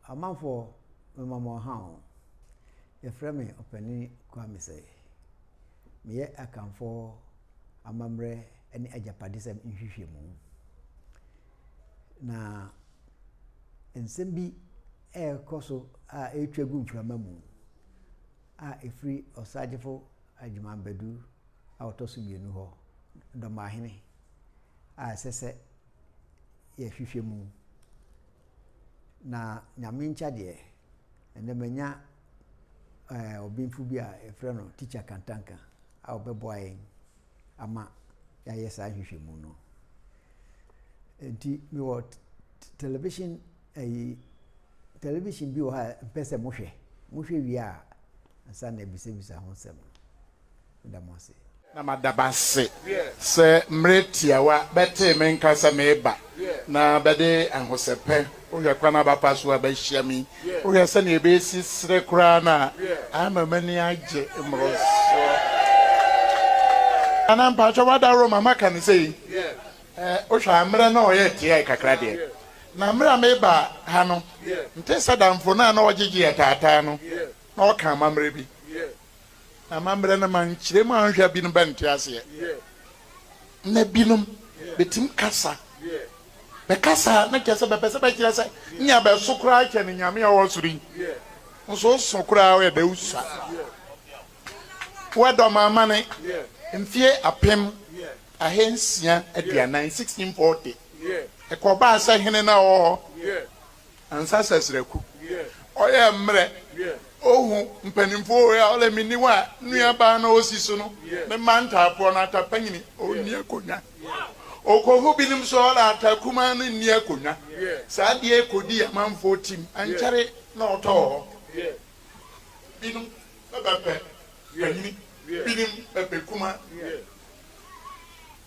Amanfoɔ, mema mo aha o. Yɛfrɛ me Ɔpanin Kwame Sɛe. Meyɛ Akanfoɔ amammerɛ ne agyapadesɛm nhwehwɛmu. Na nsɛm bi rekɔ so a ɛretwa gu mframa mu a ɛfiri Ɔsagyefo Agyemang Badu a ɔtɔ so mmienu hɔ, Dɔmahene, a ɛsɛ sɛ yɛhwehwɛ mu. Na Nyame nkyɛ deɛ, ɛnnɛ manya ɛɛ ɔbenfo bi a yɛfrɛ no Tikya Kantanka a ɔbɛboa yɛn ama yɛayɛ saa nhwehwɛmu no. Nti mewɔ television ɛyi television bi wɔ hɔ a mpɛ sɛ mohwɛ. Mohwɛ wie a ansa na abisabisa ho nsɛm no. Meda mo ase. Na mada b'ase sɛ mmerɛ tiawa bɛtee me nka sɛ mereba, na bɛde ahosɛpɛ, wohwɛ kwan a bɛafa so a bɛahyia me yi, wohwɛ sɛnea ɛbɛsi sere koraa no a, ama m'ani agye mmorosoɔ. Nana mpakyɛ wada Roma maka no sei, wohwɛ a mmerɛ na ɔyɛ tiae kakra deɛ, na mmerɛ a mereba ha no, nte sɛ damfo no a na ɔgyegye yɛ taataa no, na ɔka amammerɛ bi. Amammerɛ no ma nkyerɛmu a ɔnhwɛ binom bɛnte aseɛ. Na binom bɛtim kasa. Bɛkasa a na kyerɛ sɛ bɛpɛ sɛ bɛkyerɛ sɛ nea bɛso koraa kyɛne Nyame a ɔwɔ soro yi. Nso woso koraa woyɛ dɛ wosua. Wɛdɔm amane mfie 1640, 1640, ɛkɔbaa sɛ hene no a ɔwɔ hɔ Ansa sɛ srɛku ɔyɛ mmerɛ ohu mpanimfoɔ wei a ɔlɛ menni hɔ a nua baa na ɔsi so no ne mma ntaafoɔ no ata panyini ɔnni akonnwa ɔkɔhu binom so ɔlɛ ata kumaa no nni akonnwa saa deɛ kɔdi amanfoɔ tim ankyɛre na ɔtɔɔ hɔ binom bɛbɛpɛ panyini binom bɛpɛ kuma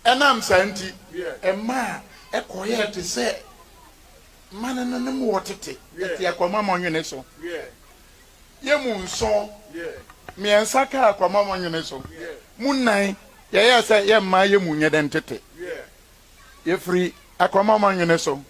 ɛnam saa nti ɛmaa ɛkɔyɛɛ te sɛ Mane no ne mo wɔ tete tete akwamamɔ nwene so. Yɛ mu nson, mmiɛnsa kaa akwamamɔ nwene so. Mu nnan, yɛyɛɛ sɛ yɛ mmaa yɛ mu nyɛ dɛn tete. Yɛfiri akwamamɔ nwene so,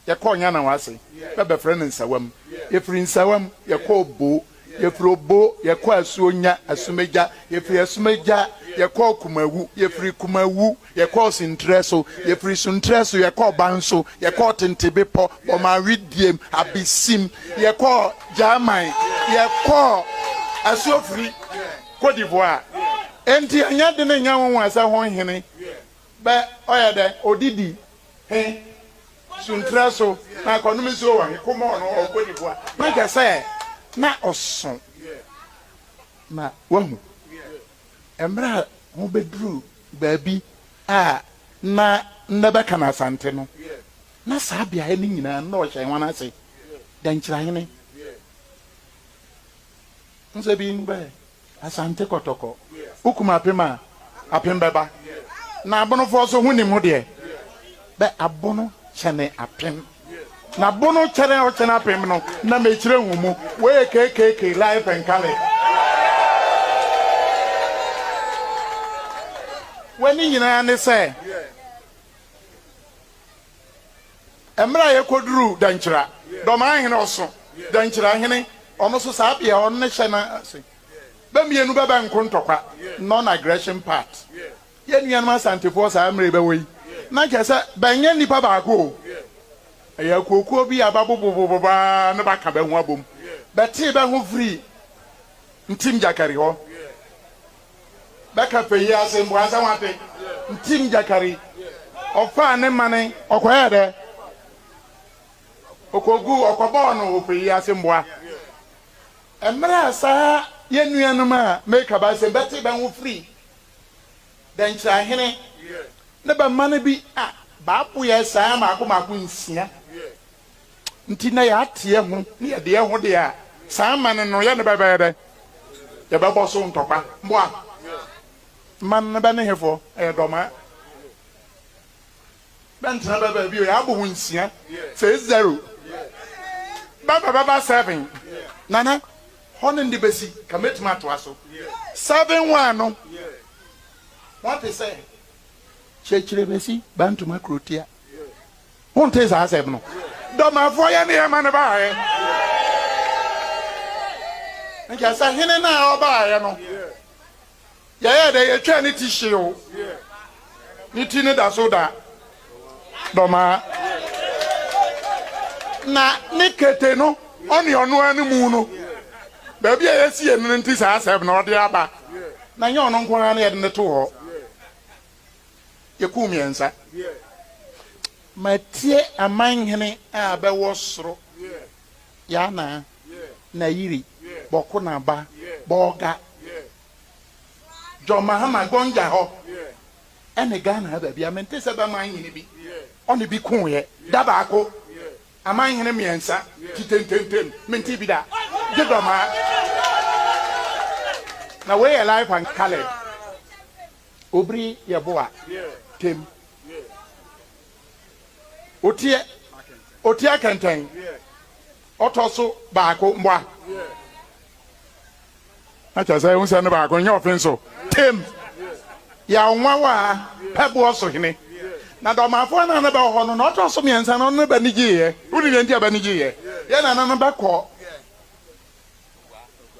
yɛkɔɔ Nyanawase, bɛ bɛfrɛ no Nsawam. Yɛfiri Nsawam, yɛkɔɔ Bo. Yɛfiri Obo, yɛkɔɔ Asuonya, Asumegya. Yɛfiri Asumegya, yɛkɔɔ Kumawu. Yɛfiri Kumawu, yɛkɔɔ Suntrɛ so. Yɛfiri Suntrɛ so, yɛkɔɔ Banso. Yɛkɔɔ Tente Bepɔ, Bɔmawediem, Abesim. Yɛkɔɔ Gyaman. Yɛkɔɔ Asuofiri, Cote d'Ivoire. Enti ɛnyɛ dene nyɛ nwonwa sɛ ho hene bɛ ɔyɛ dɛ odidi he Suntrɛ so na akɔnom nsuo wɔ he? Komɔɔ no wɔ Cote d'Ivoire. Na kyerɛ sɛ na ɔso na wahu. Mmerɛ a wɔbɛduruu baabi a na nnɛ bɛka no Asante no, na saa beaeɛ no nyinaa na ɔhyɛ hɔn ase, Dɛnkyerɛhene. Nsɛ bi bɛ Asante kɔtɔkɔ. Wokum apem a, apem bɛba. Na abonofoɔ nso ho nim ho deɛ, bɛ abono kyɛne apem. Na bono kyɛne a ɔkyɛne apem no, na mekyerɛ ho mu. Wei yɛ KKK life and colour. Wei ne nyinaa ne sɛ, mmerɛ a yɛkɔduruu Dankyira, Dɔmahene ɔso, Dankyirahene, ɔno nso saa bea hɔ no ne hyɛ no ase. Bɛ mmienu bɛbɛ nko ntɔkwa, non-aggression pact. Yɛn nuanom Asantefoɔ saa mmerɛ yi bɛwɔ yi, na kyerɛ sɛ bɛnyɛ nnipa baako o. Ɛyɛ akuokuo bi a bɛabobobobɔ ara na bɛaka bɛ ho abom. Bɛtee bɛ ho firii Ntim Gyakari hɔ. Bɛka fɛ yi ase mpo ansa wɔate Ntim Gyakari. Ɔfaa ne mane, ɔkɔyɛɛ dɛ? Ɔkɔguu, ɔkɔbɔɔ no wɔ fɛ yi ase mboa. Mmerɛ a saa yɛn nuanom a meka bɛ asɛm bɛtee bɛ ho firii Dɛnkyerɛahene ne bɛ mma no bi a bɛaboɛ saa mmaako mmaako nsia nti na yɛate yɛ ho ne yɛde yɛ ho deɛ a, saa mane no yɛne bɛ bɛyɛ dɛn? Yɛbɛbɔ so ntɔkwa. Mboa mane no bɛ ne hefoɔ? Ɛyɛ dɔmaa. Bɛntena bɛ baabi o, yɛabɔ ho nsia, sɛ zero bɛba bɛba seven. Nana, hɔ ne nde bɛsi, ka mɛtumi atoa so. 7 1 no, woate sɛ kyerɛkyerɛ bɛsi bantoma kurotia. Wontee saa asɛm no? Dɔmafoɔ yɛ ne yɛma no baeɛ. Nkyɛ sɛ hene no a ɔbaeɛ no, yɛyɛɛ dɛ yɛtwaa ne ti hyew. Ne ti no da so da Dɔmaa. Na ne kete no, ɔne ɔno ara ne mu no, baabi a yɛsie no no nti saa asɛm no ɔde aba. Na nyɛ ɔno nko ara na yɛde no too hɔ. Yɛkum mmiɛnsa. Matie amanhene a bɛwɔ soro, Yana, Nayiri, Bɔkonaba, Bɔɔga, John Mahama, Gonja hɔ, ɛne Ghana ha baabi a mente sɛ bɛman hene bi ɔne bi koeɛ da baako. Amanhene mmiɛnsa ti tententem, mente bi da, gye Dɔmaa. Na wei yɛ life and coloured. Obiri yɛ boa tem. Oteɛ, oteɛ kɛntɛn. Ɔtɔ so baako mboa. Na kyerɛ sɛ ehu sɛ ne baako nyɛ ɔfe nso. Tem. Yaw nwawa pɛ boɔ so hene. Na dɔmafoɔ na ne bɛ wɔ hɔ no na ɔtɔ so mmiɛnsa no ɔno ne bɛ ni gyeeɛ. Wonim deɛ nti a bɛ ni gyeeɛ? Yɛ nana no bɛ kɔ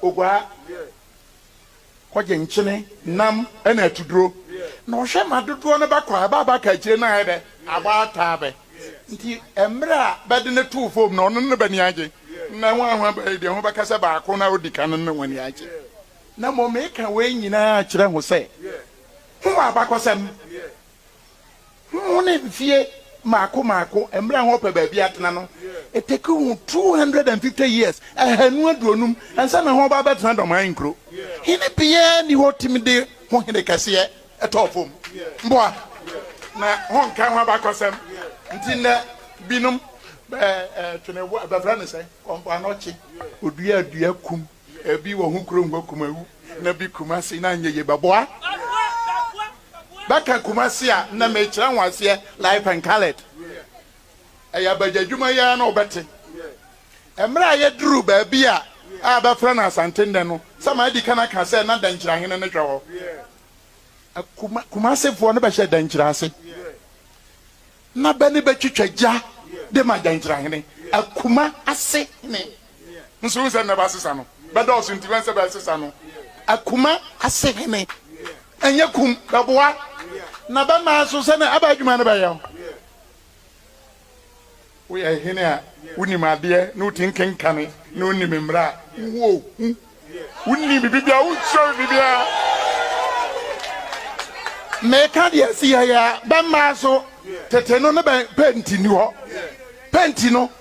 Oguaa. Kɔgye nkyene, nam ne atuduro. Na ɔhwɛ ma dodoɔ no bɛkɔ a, ɛba a bɛaka akyire no ayɛ dɛ? Abɔ ataa bɛ. Nti mmerɛ a bɛde no too fam no, ɔno ne b'ani agye. Na ho a ho aba yi deɛ, ho bɛka sɛ baako no a ɔdi kan no ne ho ani agye. Na mmom meeka wei nyinaa kyerɛ ho sɛ, ho wɔ abakɔsɛm. Ho ne mfie mmaako mmaako mmerɛ a ho pɛ baabi atena no, it take ho 250 years, 250, ansa na ho ba abɛtena Dɔmaa nkuro. Hene biara nni hɔ tumi de ho hene kɛseɛ tɔɔ fam. Mboa na ho nka ho abakɔsɛm. Nti nnɛ binom bɛ twene bɛfrɛ no sɛ Kɔmfo Anɔkye, odua dua kum Ebi wɔ ho kurom hɔ Kumawu na bi Kumasi na anyɛ yie bɛboa. Bɛka Kumasi a na mekyerɛ ho aseɛ life and coloured. Ɛyɛ abadwadwuma yi ara na wobɛte. Mmerɛ a yɛduruu baabi a a bɛfrɛ no Asante nnɛ no, sɛ madi kan aka sɛ na Dankyirahene no hwɛ hɔ. Kuma, Kumasefoɔ no bɛhyɛ Dankyira ase. Na bɛ ne bɛtwitwa gya de ma Dankyirahene, Akuma ase hene. Nso wohu sɛ nnɛ bɛasesa no, bɛdɔɔso nti bɛn sɛ bɛsesa no akuma ase hene, ɛnyɛ kum, bɛboa na bɛma nso sɛ na aba adwuma no bɛyɛ. Woyɛ hene a wonim adeɛ na woti nkenkane na wonim mmara a, wohu ohu, wonim biribiara, wonsuro biribiara. Meka deɛ si yɛ yɛ a, bɛmmaa so tete no ne bɛn penti ni hɔ. Penti no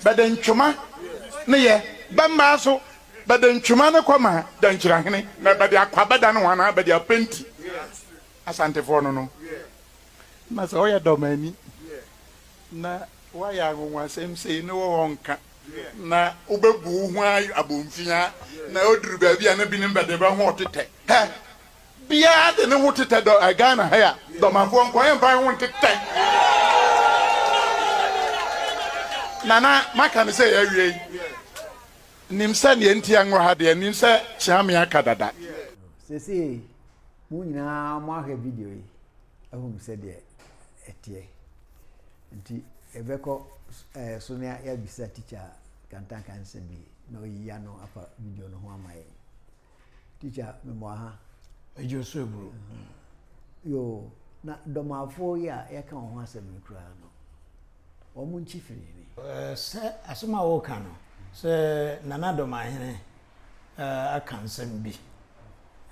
Bɛde ntwoma ne yɛ bɛmmaa so, bɛde ntwoma no kɔ ma Dankyirahene, na bɛde akwa bɛda ne ho anaa bɛde apenti Asantefoɔ no no. Na sɛ woyɛ dɔmani na woayɛ anwonwasɛm sei ne wɔ hɔ nka na wobɛbu wo ho abomfiaa na oduru baabi a na binom bɛde bɛ ho ɔtetɛ. Hɛ! Biaa de ne ho tetɛ dɔ eh Ghana ha ya dɔmafoɔ nkɔ yɛmfa yɛn ho ntetɛ Nana maka no sɛ awiei Nim sɛ neɛ nti a nwɔ ha deɛ nim sɛ Kyeame aka dada. Seesei mo nyinaa moahwɛ video yi ahunu sɛdeɛ ɛteɛ. Nti yɛbɛkɔ eh, so na yɛabisa tikya Kantanka nsɛm bi na ɔyi ano afa video no ho ama yɛn. Teacher, memmɔ ha. Megye wo so aburo. Yoo, na dɔmafoɔ yi a yɛka wɔn ho asɛm yi koraa no, wɔn nkyi firi hene? Sɛ asɛm a woka no, sɛ Nana Dɔmahene aka nsɛm bi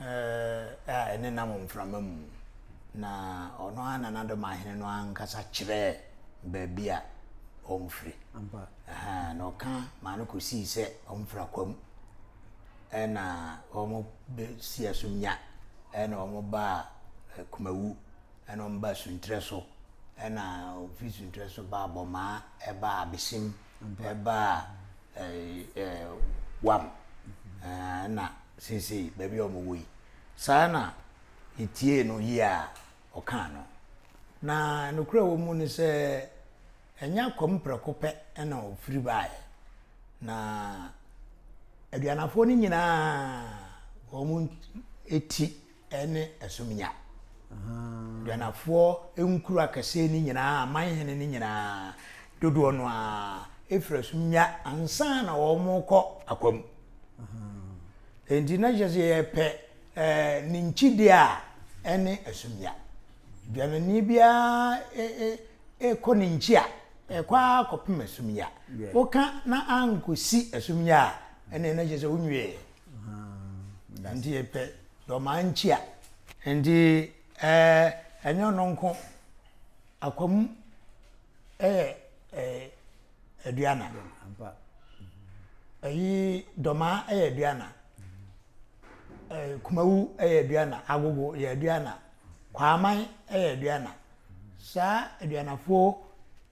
a ɛnenam mframa mu, na ɔno ara Nana Dɔmahene no ankasa kyerɛɛ baabi a wɔfiri. Na ɔka maa no kɔsii sɛ wɔfiri Akwam. ɛna wɔn bɛ si ɛso nya ɛna wɔn baa Kumawu ɛna wɔn baa Suntrɛ so ɛna ofi Suntrɛ so baa Bɔmaa ɛbaa Abesim ɛbaa ɛɛ ɛɛ Wam ɛna seesei baabi a wɔn wɔ yi saa na yɛtiee no yie a ɔkaa no na nokorɛ wɔ mu ne sɛ ɛnyɛ akwam prɛko pɛ ɛna ɔfiri baeɛ Na aduanafoɔ no nyinaa wɔn ti ne ɛsomnya. Aduanafoɔ nkuro akɛseɛ no nyinaa, amanhene no nyinaa, dodoɔ no ara ɛfiri ɛsomnya ansa na wɔrekɔ akwam. Enti na kyerɛ sɛ yɛpɛ ne nkyideɛ a ɛne asumya. Dwanani biara kɔ ne nkyi a, ɛkɔ ara kɔpem asumya. Woka na ankɔsi asumya a, ɛneɛ na kyerɛ sɛ wonwieɛ. Nti yɛpɛ dɔmaa nkyi a. Nti ɛnyɛ ɔno nko, Akwamu yɛ aduana. Ɛyi Dɔmaa yɛ aduana. Kumawu yɛ aduana. Agogo yɛ aduana. Kwaaman yɛ aduana. Saa aduanafoɔ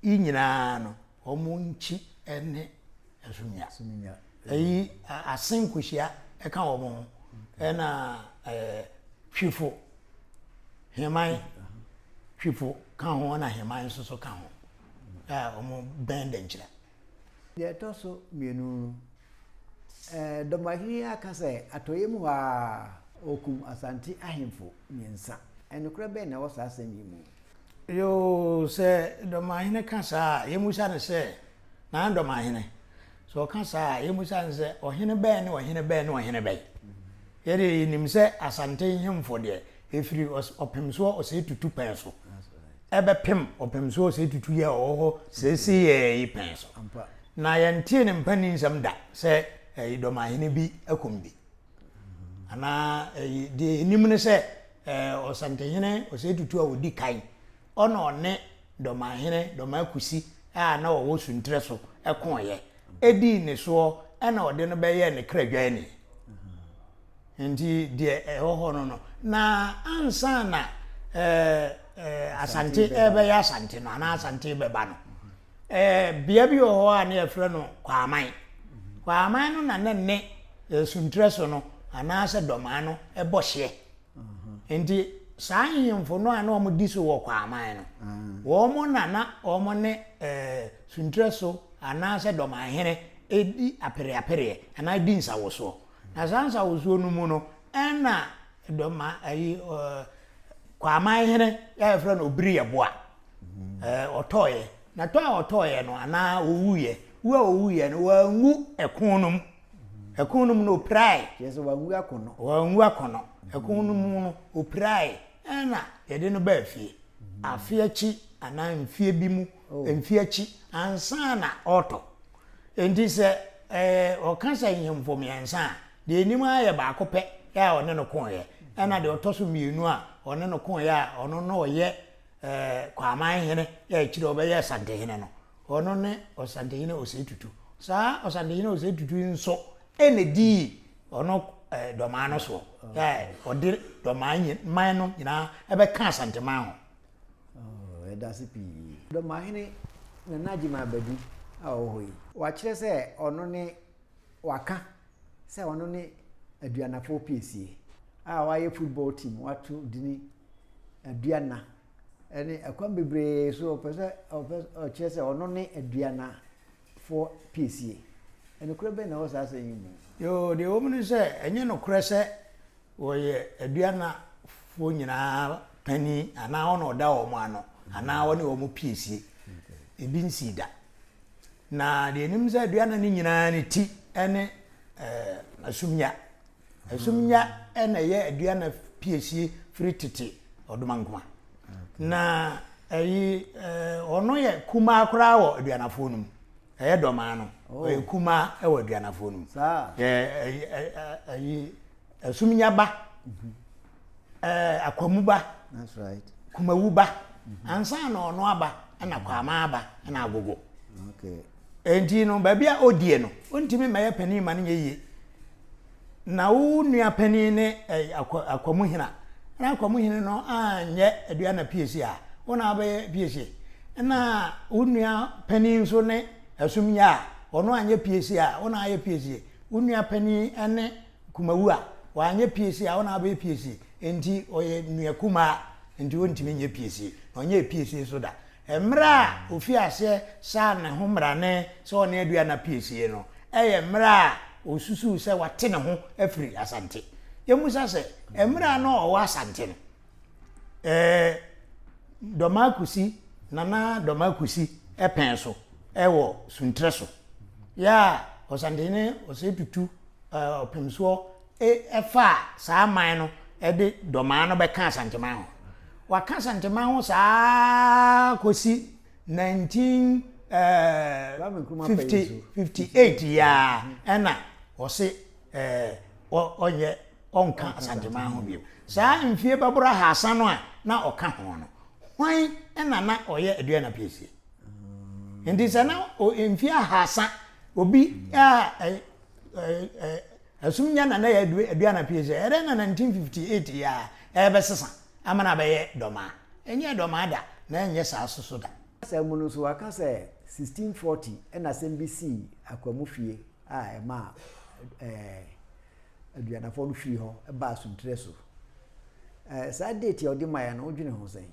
yi nyinaa no, wɔn nkyi ne Asumnya. Ɛyi Asen Nkohyia ka wɔn ho. Ɛna Twifo Heman, Twifo ka ho na Heman nso so ka ho a wɔbɛn Dankyira. Deɛ ɛtɔ so mmienu no, Dɔmahene aka sɛ atɔeɛ mu hɔ ara ɔkum Asante ahemfo mmiɛnsa. Nokorɛ bɛn na ɛwɔ saa asɛm yi mu? Yoo, sɛ Dɔmahene ka saa a, yɛmmisa no sɛ, Nana Dɔmahene, sɛ ɔka saa a, yɛmmisa no sɛ, ɔhene bɛn ne ɔhene bɛn ne ɔhene bɛn? Yɛdeɛ yɛnim sɛ Asante nhemfo deɛ, ɛfiri Ɔpemsoɔ Osei Tutu pɛn so ɛbɛpem Ɔpemsoɔ Osei Tutu yi a ɔwɔ hɔ seesei yi pɛn so. Na yɛntee ne mpaninsɛm da sɛ ɛyi Dɔmahene bi akum bi. Anaa ɛyi deɛ yɛnim ne sɛ Ɔsantehene Osei Tutu a ɔdi kan, ɔna ɔne Dɔmahene Dɔma Kusi a na ɔwɔ Suntrɛ so kooeɛ, dii ne soɔ na ɔde no bɛyɛɛ ne kradwani. Nti deɛ ɛwɔ hɔ no no, na ansa na Asante ɛbɛyɛ Asante no anaa Asante bɛba no, bea bi wɔ hɔ a ne yɛfrɛ no Kwaaman. Kwaaman no na ne ne Suntrɛ so no anaasɛ Dɔmaa no bɔ hyeɛ. Nti saa nhemfo no a na wɔdi so wɔ Kwaaman no, wɔn na na wɔn ne Suntrɛ so anaasɛ Dɔmahene di apereapereɛ anaa di nsawosoɔ. Na saa nsawosoɔ no mu no, ɛna Dɔma ayi Kwaaman hene a yɛfrɛ no Obiriyɛboa ɔtɔeɛ. Na tɔ a ɔtɔeɛ no anaa ɔwuiɛ, wu a ɔwuiɛ no, wanwu ɛko no mu. Ɛko no mu no ɔpirae. Kyerɛ sɛ wanwu akono. Wanwu akono. Ɛko no mu no ɔpirae ɛna yɛde no baa fie. Afe akyi anaa mfeɛ bi mu, oh. mfeɛ akyi ansa na ɔretɔ. Enti sɛ ɛɛ ɔka sɛ nhemfo mmiɛnsa a, deɛ anim ara yɛ baako pɛ a ɔne no koeɛ. Ɛna deɛ ɔtɔ so mmienu a ɔne no koeɛ a ɔno na ɔyɛ ɛɛ Kwaman hene a akyire ɔbɛyɛ Asantehene no. Ɔno ne Ɔsantehene Osei Tutu. Saa Ɔsantehene Osei Tutu yi nso na ɛdii ɔno Dɔmaa no soɔ. Ɔde Dɔmaa man no nyinaa bɛka Asanteman ho. Ɛda ase pii. Dɔmahene Nana Agyemang Badu a ɔwɔ hɔ yi, wakyerɛ sɛ ɔno ne waka sɛ ɔno ne Aduanafoɔ piesie a wayɛ football team wato dini Aduana ɛne ɛkwan bebree so ɔpɛ sɛ ɔpɛ ɔkyerɛ sɛ ɔno ne Aduanafoɔ piesie. Ɛnokorɛ bɛn na ɛwɔ saa asɛm yi mu? Yoo, deɛ ɛwɔ mu ne sɛ, ɛnyɛ nokorɛ sɛ wɔyɛ Aduanafoɔ nyinaa panin anaa ɔna ɔda wɔn ano anaa ɔne wɔn piesie. Ebi nsii da. Na deɛ ɛnim sɛ Aduana no nyinaa ne ti ne ɛɛ Asumnya. Asumnya na ɛyɛ Aduana piesie firi tete Ɔdomankoma. Na ɛyi ɔno yɛ kumaa koraa wɔ Aduanafoɔ no mu. Ɛyɛ dɔmaa no. Oh. Ɔyɛ kumaa wɔ Aduanafoɔ no mu. Ɛyi Asumnya ba, mhm. Akwamu ba, Kumawu ba, mhm. ansa na ɔno aba ɛna Kwama aba ɛna Agogo. Enti no, baabi a ɔdie no, ɔntumi mmɛyɛ panin ma no nyɛ yie. Na wo nua panin ne Akwamuhene a, na Akwamuhene no anyɛ Aduana piesie a, wo na wobɛyɛ piesie. Na wo nua panin nso ne Asumnya a, ɔno anyɛ piesie a, wo na ayɛ piesie. Wo nua panin ne Kumawu a, wanyɛ piesie a, wo na wobɛyɛ piesie. Enti ɔyɛ nua kumaa, enti ɔntumi nyɛ piesie. Na ɔnyɛɛ piesie nso da. Mmerɛ a ɔfii aseɛ saa ne ho mmrane sɛ ɔne Aduana piesie no, yɛ mmerɛ a ɔsusuu sɛ wate ne ho afiri Asante. Yɛmmisa sɛ, mmerɛ a na ɔwɔ Asante no, ɛɛ Dɔmaa Kusi, Nana Dɔmaa Kusi pɛn so wɔ Suntrɛ so, yɛ a Ɔsantehene Osei Tutu Ɔpemsoɔ. faa saa man no de Dɔmaa no bɛka Asanteman ho. Waka Asanteman ho saa ara kɔsi 1958 yi ara ɛna ɔse ɔnyɛ ɔnka Asanteman ho bio. Saa mfie bɛboro ahaasa no a na ɔka ho no, hwan na na ɔyɛ Aduana Piesie? Nti sɛ na mfie ahaasa obi a Ɛsom nya na na ɛyɛ Aduana pii sɛ, ɛdɛn na 1958 yi ara ɛrebɛsesa ama no abɛyɛ Dɔmaa? Ɛnyɛɛ Dɔmaa da, na ɛrenyɛ saa nso so da. Kasa mu no nso, wɔaka sɛ 1640 na asɛm bi sii Akwamu fie a ɛmaa Aduanafoɔ no firii hɔ baa Suntrɛ so. Saa date a wɔde maeɛ no, wodwene ho sɛn?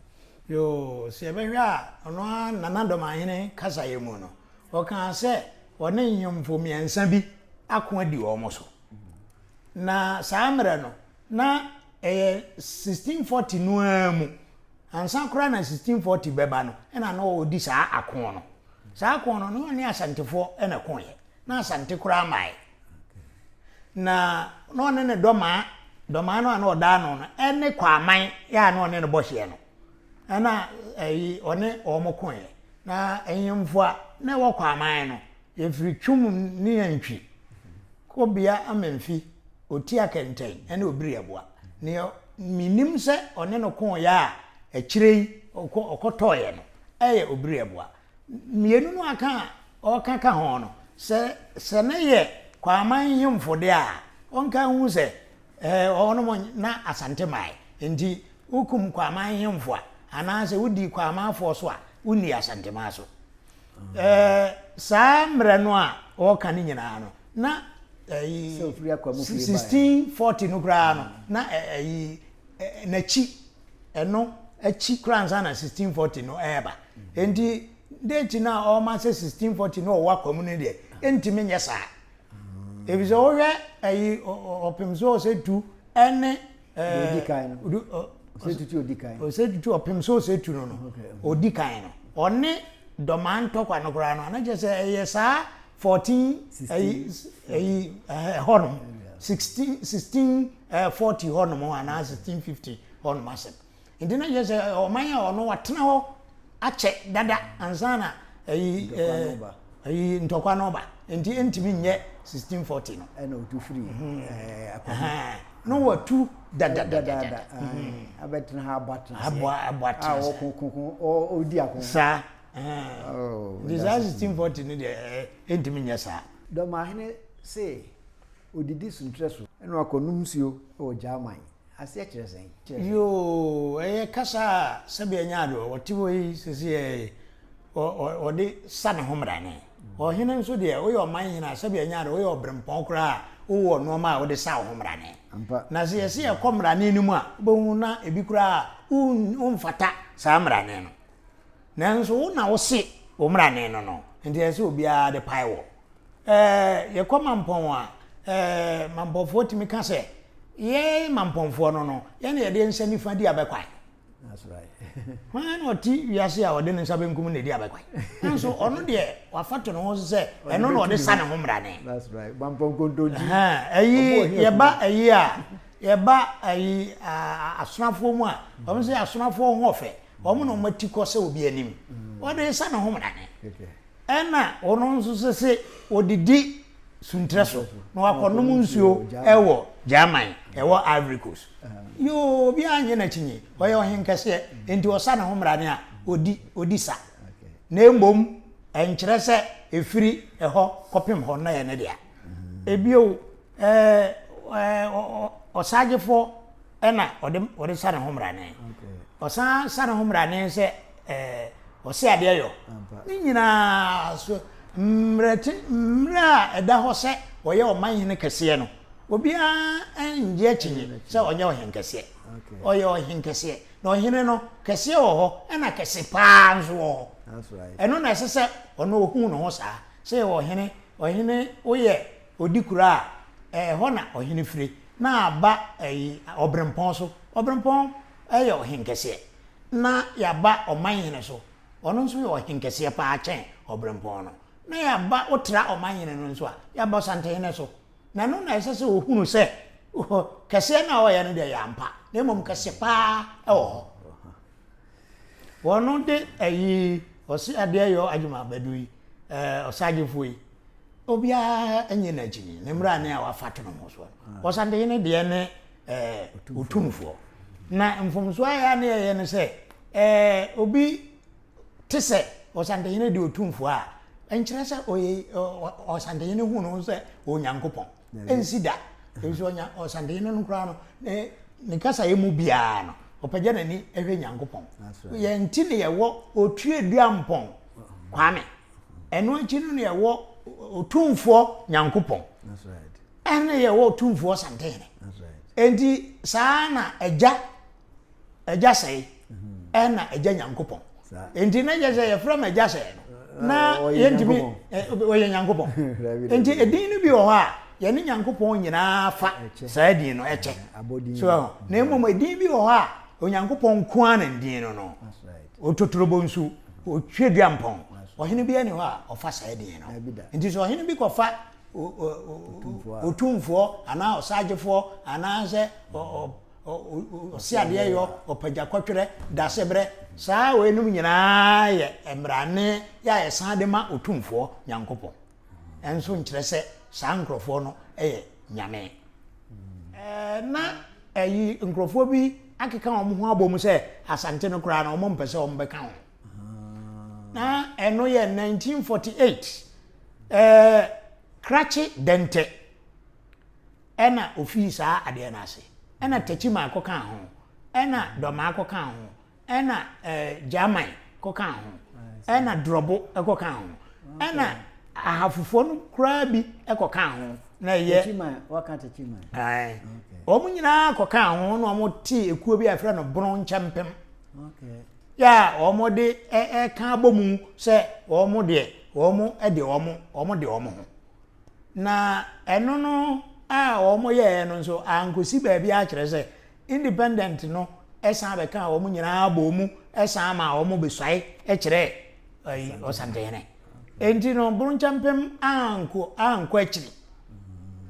Yoo, sɛ yɛbɛhwɛ a, ɔno ara Nana Dɔmahene kasaeɛ mu no, Ɔkaa sɛ ɔne nhemfo mmiɛnsa bi ako adi wɔn so. Na saa mmerɛ no, na ɛyɛ 1640 no ara mu, ansa koraa na 1640 bɛba no, ɛna na ɔredi saa ako no. Saa ako no, na ɔne Asantefoɔ na ɛkoeɛ. Na Asante koraa mmaeɛ. Na na ɔne ne dɔmaa, dɔmaa no a na ɔda ano no, ɛne Kwaman yɛ a na ɔne no bɔ hyeɛ no. Ɛna ɛyi ɔne wɔn koeɛ. Na nhemfo a na ɛwɔ Kwaman no, yɛfiri Twum ne Antwi, Kobea Amenfi, Otia Kɛntɛn ne Obiri Aboa. Neɛ menim sɛ ɔne no koeɛ a akyire yi ɔkɔtɔeɛ no yɛ Obiri Aboa. Mmienu no aka a ɔreka ka ho no, sɛ sɛ ne yɛ Kwaman nhemfo deɛ a, ɔnka nhu sɛ ɛɛ wɔnom na Asante mae. Nti Wokum Kwaman hemfo a, anaasɛ wodi Kwamanfoɔ so a, wonni Asanteman so. Ɛɛ saa mmerɛ no a wɔreka no nyinaa no, na ɛyi 1640 no koraa no, na ɛyi n'akyi, ɛno akyi koraa ansa na 1640 no ɛreba. Enti date no a wɔma sɛ 1640 no ɔwɔ akwa mu no deɛ, ɛntumi nyɛ saa. Efisɛ wohwɛ ɛyi ɔpem so ɔsɛ tu ɛne Deɛ ɔdi kan no. Ɔsɛ ɔdi kan. Ɔsɛ tutu ɔpem sɛ ɔsɛ tu no no. Ɔdi kan no. Ɔne dɔmaa ntɔkwa no koraa no ana kyerɛ sɛ ɛyɛ saa 14 ɛyi ɛyi ɛhɔ nom 16 16 40 hɔ nom anaa 1650 hɔ nom asɛm. Nti na kyerɛ sɛ ɔman a ɔno watena hɔ akyɛ dada ansa na ɛyi ɛyi ntɔkwa no ba nti ɛntumi nyɛ 1640 no. Ɛna otu firi ɛɛ akɔmu. Na watu dadadada. Abɛtena ha abɔ atena ase. Abɔ abɔ atena ase. A ɔkoko ɔdi ako. Saa. Nti saa 1640 no deɛ ɛntumi nyɛ saa. Dɔmahene se odidi suntrɛ so ɛna wakɔnom nsuo wɔ Gyaman. Aseɛ kyerɛ sɛn? Yoo, ɛyɛ kasa a sɛbi ɛnyɛ ade o, ɔte hɔ yi sisi ɛ, ɔde sa ne ho mmrane. Ɔhene nso deɛ, woyɛ ɔman hene a, sɛbi ɛnyɛ ade, woyɛ ɔbrempɔn koraa a, wowɔ nnoɔma a wode sa wo ho mmrane. Na sɛ yɛse yɛkɔ mmrane no mu a, wobɛhu na ebi koraa a, womfata saa mmrane no. Nanso wo na wose wo mmrane no no, nti ɛsɛ sɛ obiara de pae wɔ. Ɛɛ, yɛkɔ Mampɔn a, ɛɛ, Mampɔnfoɔ tumi ka sɛ, yɛn Mampɔnfoɔ no no, yɛn na yɛde nsa nifa di abɛkwae. That's right. Hwan na ɔte wiase a ɔde ne nsa benkum na edi abɛkwae? Nanso ɔno deɛ wafa to ne ho so sɛ ɛno na ɔde sa ne ho mmrane. That's right. Mampɔn kontonkyi. Ɛyi yɛba ɛyi a yɛba ɛyi asonafoɔ mu a wɔn sɛ asonafoɔ ho ɔfɛ wɔn na wɔn ati kɔ sɛ obi anim ɔde sa ne ho mmrane. Ɛna ɔno nso sɛ sɛ ɔdidi suntrɛ so na wakɔnom nsuo ɛwɔ German ɛwɔ Ivory Coast. Yoo obiara nye n'akyinye ɔyɛ ɔhenkɛseɛ nti ɔsa ne ho mmrane a ɔdi ɔdi sa. Na mmom ɛnkyerɛ sɛ ɛfiri ɛhɔ kɔpem hɔ na ɛyɛ ne dea. Ebio ɛɛ ɛɛ ɔsagyefoɔ ɛna ɔde ɔde sa ne ho mmrane. Ɔsan sa ne ho mmrane sɛ ɛɛ ɔse adeɛ yɔ. Ne nyinaa so mmerɛ te mmerɛ a ɛda hɔ sɛ ɔyɛ ɔman hene kɛseɛ no, obiara ngye akyinnye sɛ ɔnyɛ ɔhenkɛseɛ. Ɔyɛ ɔhenkɛseɛ. Na ɔhene no, kɛseɛ wɔ hɔ ɛna kɛse paa nso wɔ hɔ. Ɛno na ɛsɛ sɛ ɔno ɔhu ne ho saa sɛ yɛwɔ ɔhene, ɔhene woyɛ ɔdi kuro a, ɛhɔ na ɔhene fire na aba ɛyi ɔbrempɔn so. Ɔbrempɔn yɛ ɔhenkɛseɛ. Na yɛaba ɔmanhene so, ɔno nso yɛ ɔhenkɛseɛ paa kyɛn ɔbrempɔn no. Na yɛaba, wotra ɔmanhene no nso a, yɛaba ɔsantehene so. Na ɛno na ɛsɛ sɛ ɔhunu sɛ Kɛseɛ no a ɔyɛ no deɛ yɛ ampa, na mmom kɛse paa wɔ hɔ. Wɔn de ayi ɔse adeɛ yɔ adwuma abɛdu yi, ɔsagyefoɔ yi, obiara nye n'akyi ne mmara ne a wafa to no ho soɔ. Ɔsantehene deɛ ne otumfoɔ. Na mfomsoɔ a yɛ ne yɛyɛ no sɛ obi te sɛ ɔsantehene de otumfoɔ a, ɛnkyerɛ sɛ ɔyɛ ɔsantehene hu no sɛ Onyankopɔn. Ɛnsi da. Ɛfiri sɛ ɔnya ɔsantehene no koraa no, ne ne kasaeɛ mu biara no, ɔpagya n'ani hwɛ Nyankopɔn. Yɛn nti ne yɛwɔ Otuaduampɔn Kwame. Ɛno akyi no ne yɛwɔ Otumfoɔ Nyankopɔn. Ɛne yɛwɔ Otumfoɔ Santehene. Enti saa na agya agya sɛe ɛna agya Nyankopɔn. Enti na kyerɛ sɛ yɛfrɛ ma agya sɛe no na yɛntumi ɔyɛ Nyankopɔn. Enti edin no bi wɔ hɔ a yɛne Nyankopɔn nyinaa fa saa din no ɛkyɛ. So na mmom edin bi wɔ hɔ a Onyankopɔn nko ara na din no no. Ototorobɔ nsu, otweduampɔn. Ɔhene bi ani hɔ a ɔfa saa din no. Nti sɛ ɔhene bi kɔfa otumfoɔ anaa ɔsagyefoɔ anaasɛ ɔseadeɛ yɔ, ɔpagya kɔtwerɛ, dasebrɛ, saa weinom nyinaa yɛ mmarane yɛ a yɛsan de ma Otumfoɔ Nyankopɔn. Ɛnso nkyerɛ sɛ saa nkurɔfoɔ no yɛ nyame. Na ɛyi nkurɔfoɔ bi akeka wɔn ho abom sɛ Asante no koraa no wɔn mpɛ sɛ wɔn bɛka ho. Na ɛno yɛ 1948 ɛɛ Krakye Dɛntɛ. Ɛna ofii saa adeɛ no ase. Ɛna Techiman kɔkaa ho. Ɛna Dɔmaa kɔkaa ho. Ɛna ɛɛ Gyaman kɔkaa ho. Ɛna Drɔbo kɔkaa ho. Ɛna Ahafofoɔ no koraa bi kɔkaa ho. Na ɛyɛ. Techiman, waka Techiman. Ɛɛ. Wɔn nyinaa kɔkaa ho na wɔn tee ekuo bi a yɛfrɛ no Bono Nkyɛmpem. Okay. Yɛ a wɔn de ɛka abɔ mu sɛ wɔn deɛ wɔn de wɔn wɔn de wɔn ho. Na ɛno no a wɔyɛeɛ no nso ankɔsi baabi akyerɛ sɛ independent no san bɛkaa wɔn nyinaa bɔɔ mu san maa wɔn bɛsuae kyerɛɛ Ɔsantehene. Enti no Bronkyɛmpem ankɔ ankɔ akyiri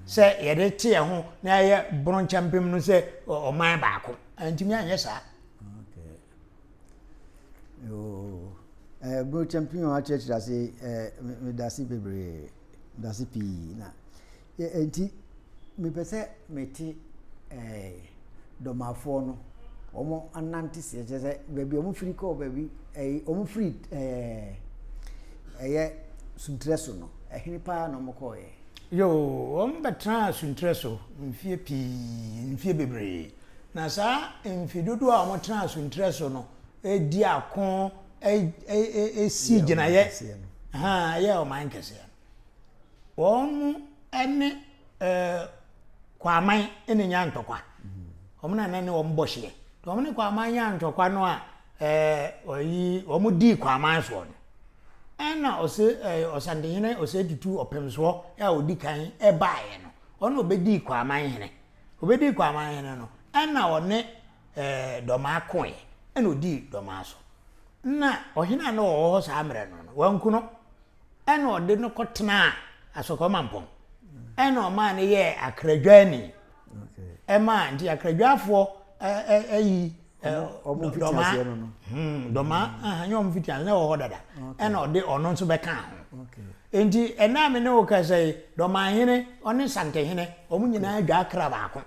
sɛ yɛde te yɛn ho na yɛyɛ Bronkyɛmpem no sɛ ɔman baako. Antumi anyɛ saa. Yoo. Eh, bro champion akyerɛkyerɛ ase eh, medase bebree, medase pii na eh, nti mepɛ sɛ mete eh, dɔmafoɔ no wɔn anante seɛ kyerɛ sɛ baabi wɔn firi kɔɔ baabi ɛyi eh, wɔn firi eh, ɛyɛ suntirɛ so no ɛhene paa na wɔn kɔɔyɛ. Yoo, wɔn bɛtenaa suntirɛ so mfie pii, mfie bebree. Na saa mfe dodoɔ a wɔtenaa suntirɛ so no di ako si gyinaeɛ yɛ ɔman kɛseɛ no, wɔn ne Kwaman ne nya ntɔkwa. Wɔn na ne wɔn bɔ hyeɛ. Wɔn ne Kwaman nya ntɔkwa no a ɔyi wɔn dii Kwaman soɔ no, ɛna ɔsɛ Ɔsantehene Osei Tutu Ɔpemsoɔ a ɔdi kan baeɛ no, ɔno na ɔbɛdii Kwaman hene. Obedii Kwaman hene no, ɛna ɔne Dɔmaa koeɛ, ɛna ɔdii Dɔmaa so. Na ɔhene a na ɔwɔ hɔ saa mmerɛ no no, wanku no, ɛna ɔde no kɔtenaa Asɔkɔ Mampɔn, ɛna ɔmaa no yɛɛ akradwaani. Ɛmaa nti akradwafoɔ ayi Dɔmaa, Dɔmaa, nyɛ wɔn mfiti ase, na ɛwɔ hɔ dada, ɛna ɔde ɔno nso bɛkaa ho. Enti ɛnnɛ a me ne wo kasa yi, Dɔmanhene, ɔne Santehene, wɔn nyinaa dwaa kra baako.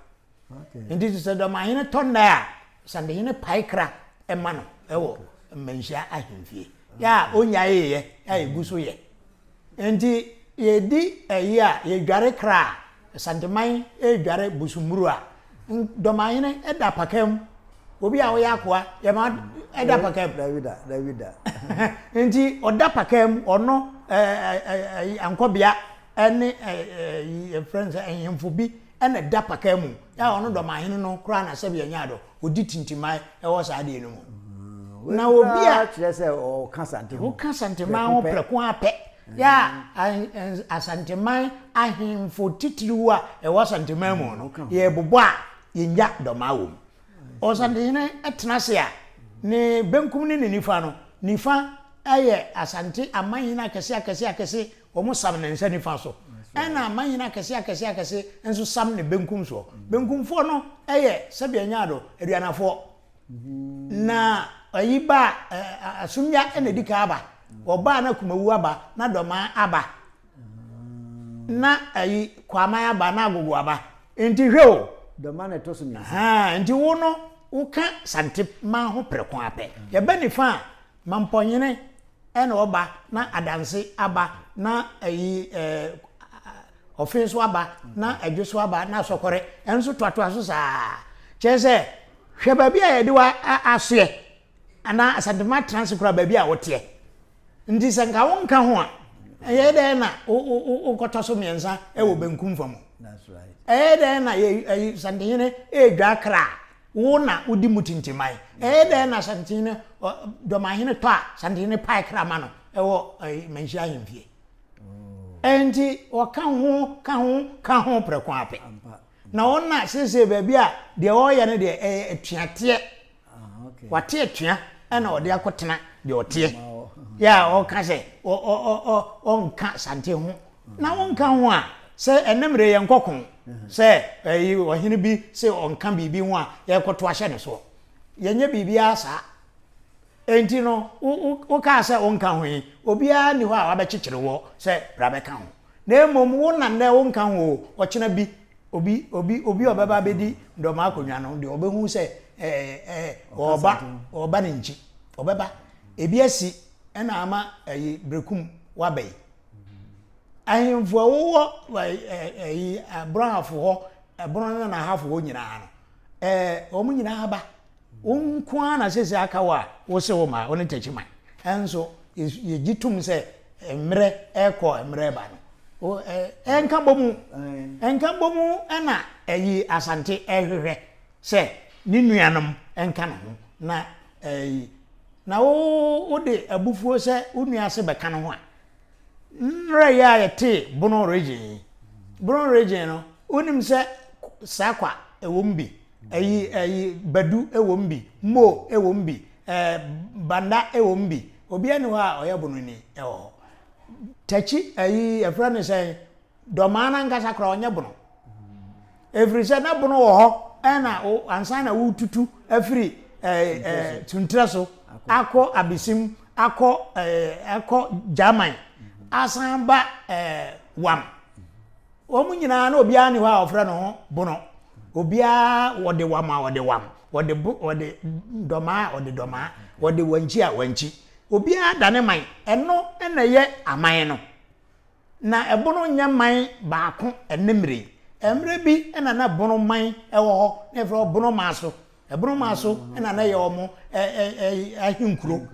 Enti sɛ Dɔmanhene tɔ nnɛ a, Santehene pae kra ma no wɔ Mmanhyia ahemfie. Yɛ a ɔnnyaeeɛ a ɛgu so yɛ. Enti yɛdi ayi a, yɛdware kra a, Santeman redware Bosommuru a, Dɔmanhene da apaka mu. Obi a ɔyɛ akoa, yɛma ɛda paka mu. Dabi da, dabi da. Nti ɔda paka mu, ɔno ɛɛ ankɔbea ɛne ɛɛ yɛfrɛ no sɛ nhemfo bi ɛna ɛda paka mu. Yɛ a ɔno dɔmahene no koraa na sɛbi ɛnyɛ ado, ɔdi tintiman ɛwɔ saa adeɛ no mu. Mm, na obi a kyerɛ sɛ ɔka sante ho. Ɔka santeman ho prɛko ara pɛ. Yɛ a Asanteman ahemfo titiriw a ɛwɔ Asanteman mu no, yɛbobɔ a yɛnya dɔmaa wɔ mu. Ɔsantehene tena ase a, ne benkum ne ne nifa no, nifa yɛ Asante amanhene akɛse akɛse akɛse, wɔn sam ne nsa nifa so. Ɛna amanhene akɛse akɛse akɛse nso sam ne benkum soɔ. Benkumfoɔ no yɛ sɛdeɛ ɛnyaa do, Aduanafoɔ. Na ayi ba a, Asumya na ɛdi kan aba. Wɔbaa na Kumawu aba, na Dɔmaa aba, na ayi Kwaman aba, na Agogo aba. Nti hwɛ o. Dɔmaa na ɛtɔ so mmiɛnsa. Ahaa, nti wo no, woka Santeman ho prɛko ara pɛ. Yɛba nifa a, Mampɔnhene na ɔba na Adanse aba na ayi ɛɛ Ɔfe nso aba na Adwo so aba na Asɔkɔre nso toatoa so saa. Kyerɛ sɛ hwɛ baabi a yɛde wo asoɛ anaa Asantema atena ase koraa baabi a woteɛ. Nti sɛ nka wonka ho a ɛyɛ dɛn na wokɔtɔ so mmiɛnsa wɔ benkum fa mu? Ɛyɛ dɛn na yɛ Santehene ɛredwa kra Wo na wodi mu tintiman. Ɛyɛ dɛn na Santehene, Dɔmahene tɔ a Santehene pae kra ma no wɔ Manhyia ahemfie? Enti wɔka ho, ka ho, ka ho prɛko ara pɛ. Na wɔn na seesei baabi a deɛ wɔreyɛ no deɛ ɛyɛ atuateɛ. Wate atua ɛna ɔde akɔtena deɛ ɔteɛ. Yɛ a ɔka sɛ ɔnka Sante ho Na wonka ho a, sɛ ɛnnɛ mmerɛ yɛnkɔ ko, sɛ ɛyi ɔhene bi sɛ ɔnka biribi ho a, yɛkɔto ahyɛ ne soɔ. Yɛnyɛ biribiara saa. Enti no, wokaa sɛ wonka ho yi, obiara nni hɔ a wabɛkyekyere woɔ sɛ bra bɛka ho. Na mmom wo na nnɛ wonka ho o, ɔkyena bi, obi, obi, obi a ɔbɛba abɛdi Ndɔmaa akonnwa no deɛ ɔbɛhu sɛ ɛɛ ɛɛ ɔreba, ɔreba ne nkyi. Ɔbɛba. Ebi asi ɛna ama ɛyi Berekum waba yi. Ahemfo a wɔwɔ ɛyi Abrahafo hɔ, ɛbono ne n'ahafo hɔ nyinaa no, ɛɛ wɔn nyinaa ba. Wɔn nko ara na sese aka wɔ a wɔsɛ wɔn a wɔne tɛkyiman. Ɛnso yɛgye tom sɛ mmerɛ ɛkɔ mmerɛ ba no, ɛnka bɔ mu, ɛnka bɔ mu ɛna ɛyi Asante ɛhwehwɛ sɛ ne nuanom ɛnka ne ho na ɛyi na wo wode abufuo sɛ wo nua ase bɛka ne ho a. Mmerɛ yi a yɛtee Bono region yi, Bono region no, wonim sɛ Sakwa ɛwɔ mu bi, ɛyi ɛyi Badu ɛwɔ mu bi, Mo ɛwɔ mu bi, ɛɛ Banda ɛwɔ mu bi. Obiara ni hɔ a ɔyɛ Bononi ɛwɔ hɔ. Takyi ɛyi yɛfrɛ no sɛn Dɔmaa no ankasa koraa ɔnyɛ bono. Ɛfiri sɛ na bono wɔ hɔ ɛna ansa na wotutu afiri Tuntrɛ so akɔ Abesim akɔ akɔ German asan ba Wam. Wɔn nyinaa na obiara ni hɔ a ɔfrɛ ne ho bono. Obiara wɔde Wam a wɔde Wam, wɔde bo wɔde Dɔmaa a wɔde Dɔmaa, wɔde Wankyi a Wankyi. Obiara da ne man. Ɛno na ɛyɛ aman no. Na ɛbono nyɛ man baako ɛnnɛ mmerɛ yi. Mmerɛ bi na na bono man wɔ hɔ, na yɛfrɛ hɔ Bono Maaso. Ɛbono Maaso na na ɛyɛ wɔn ahenkuro.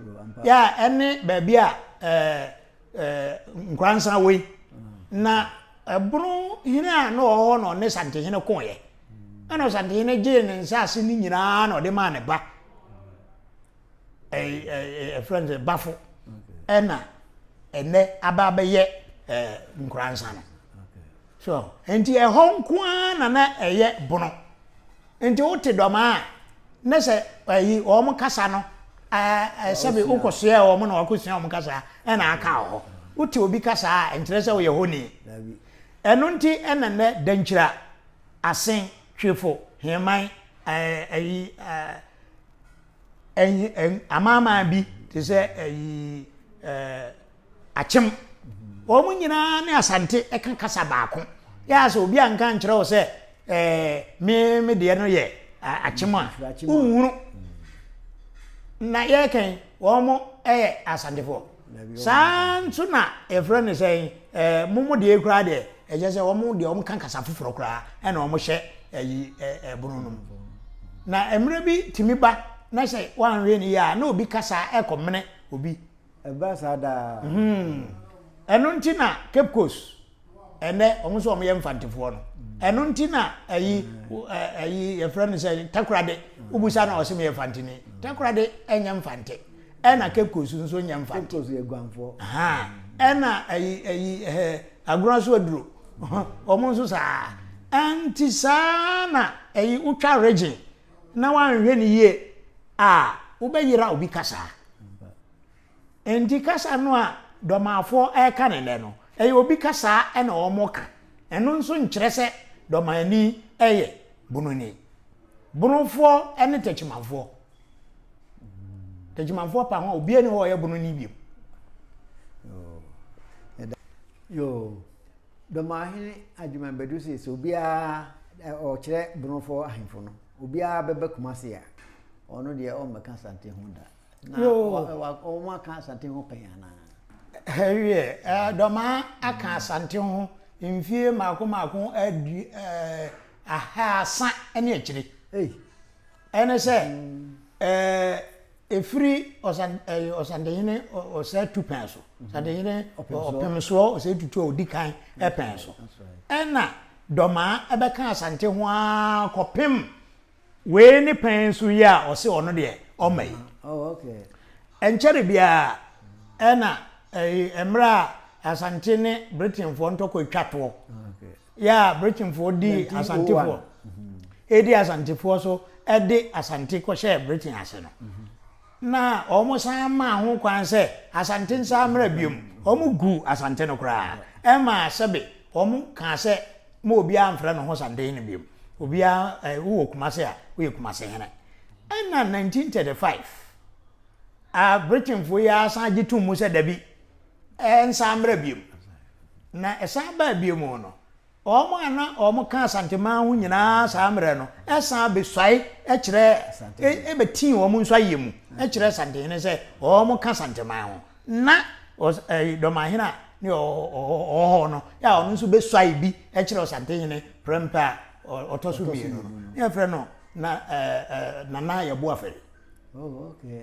Yɛ a ɛne baabi a Nkoransa wɔ yi. Na ɛbono hene a na ɔwɔ hɔ na ɔne Santehene koeɛ. Ɛna Ɔsantehene gyee ne nsaase no nyinaa na ɔde maa ne ba. Ɛfrɛ no sɛ Bafo. Ɛna ɛnɛ aba abɛyɛ ɛɛ nkoransa no so nti ɛhɔ nko ara na na ɛyɛ bono nti wote dɔm a ne sɛ ɛyi wɔn kasa no ɛɛ sɛbi wokɔsoɛ wɔn na wakɔsua wɔn kasa ɛna aka wɔ hɔ wote obi kasa a nkyerɛ sɛ woyɛ hɔni ɛno nti ɛna nnɛ dankyira asen twefo heman ɛɛ ɛyi ɛɛ. Amanaman bi te sɛ ayi ɛɛ akyem wɔn nyinaa ne asante ɛka kasa baako yɛ asɛ obi a nka nkyerɛ wo sɛ ɛɛ me me deɛ no yɛ akyem a wohunu na yɛkɛn wɔn yɛ asantefoɔ saa nso na yɛfrɛ no sɛ ɛɛ mo mo deɛ koraa deɛ ɛkyɛ sɛ wɔn deɛ wɔn ka kasa foforɔ koraa ɛna wɔn hyɛ ɛyi ɛbono no mu na mmerɛ bi tumi ba na sɛ wɔanhwɛ ne yie a na obi kasa ɛkɔ mene obi. Ɛba saa daa. Hmm. Ɛno nti na Cape Coast ɛnɛ wɔn nso wɔn yɛ mfantefoɔ no. Ɛno nti na ɛyi ɛyi yɛfrɛ no sɛ Takoradi wobusa na ɔsɛ meyɛ mfanteni. Takoradi ɛnyɛ mfante. Ɛna Cape Coast nso nyɛ mfante. Cape Coast yɛ guanfoɔ. Ɛna ɛyi ɛyi ɛɛ agorɔ so aduro wɔn nso saa. Ɛnti saa na ɛyi wotwa region na wanhwɛ ne yie a wobɛyera obi kasa. Enti kasa no a Dɔmaafoɔ reka no nnɛ no, ɛyɛ obi kasa na wɔreka. Ɛno nso nkyerɛ sɛ Dɔmani yɛ Bononi. Bonofoɔ ne Takyimanfoɔ. Takyimanfoɔ pa ho a, obiara ni hɔ a ɔyɛ Bononi bio. Yoo, Dɔmahene Agyeman Badu se sɛ obiara ɔkyerɛ Bonofoɔ ahemfo no, obiara bɛba Kumasi a, ɔno deɛ ɔmmɛka Asante ho da. Na wɔn aka Asante ho pɛn anaa? Ɛwiɛ, Dɔmaa aka Asante ho mfie mmaako mmaako adu ahaasa ne akyire. Ɛne sɛ, ɛfiri Ɔsantehene Ɔsɛe Tu pɛn so, Ɔsantehene Ɔpemsoɔ Ɔsɛe Tutu a ɔdi kan pɛn so, ɛna Dɔmaa ɛbɛka Asante ho ara kɔpem Wei ne pɛn nso yi a ɔse ɔno deɛ ɔma yi. Oh, Ɛnkyɛre biara ɛna mmerɛ a Asante ne Britainfoɔ ntɔkwa twa toɔ. Yɛ a Britainfoɔ di Asantefoɔ ɛdi Asantefoɔ so ɛde Asante kɔhyɛɛ Britain ase no. Na wɔn san maa ho kwan sɛ Asante nsan mmra biom. Wɔn guu Asante no koraa. Ɛmaa sɛbe wɔn kaa sɛ ma obiara mfrɛ ne ho Santehene biom. Obiara eh, wowɔ Kumase a, woyɛ Kumase hene. Ɛna 1935 a Britainfoɔ yi ara san gye tom mu sɛ dabi, ɛnsan mmra biom. Na ɛsan baa biom no, Wɔn a na wɔka Asanteman ho nyinaa saa mmerɛ no san bɛsuae kyerɛɛ, bɛtii wɔn nsuaeɛ mu kyerɛɛ Asantehene sɛ wɔka Asanteman ho. Na Dɔmahene a ne ɔwɔ hɔ no, a ɔno nso bɛsuae bi kyerɛɛ Ɔsantehene prɛmpɛ a ɔtɔ so mmienu no, ne yɛfrɛ no Nana Yeboah Aferi.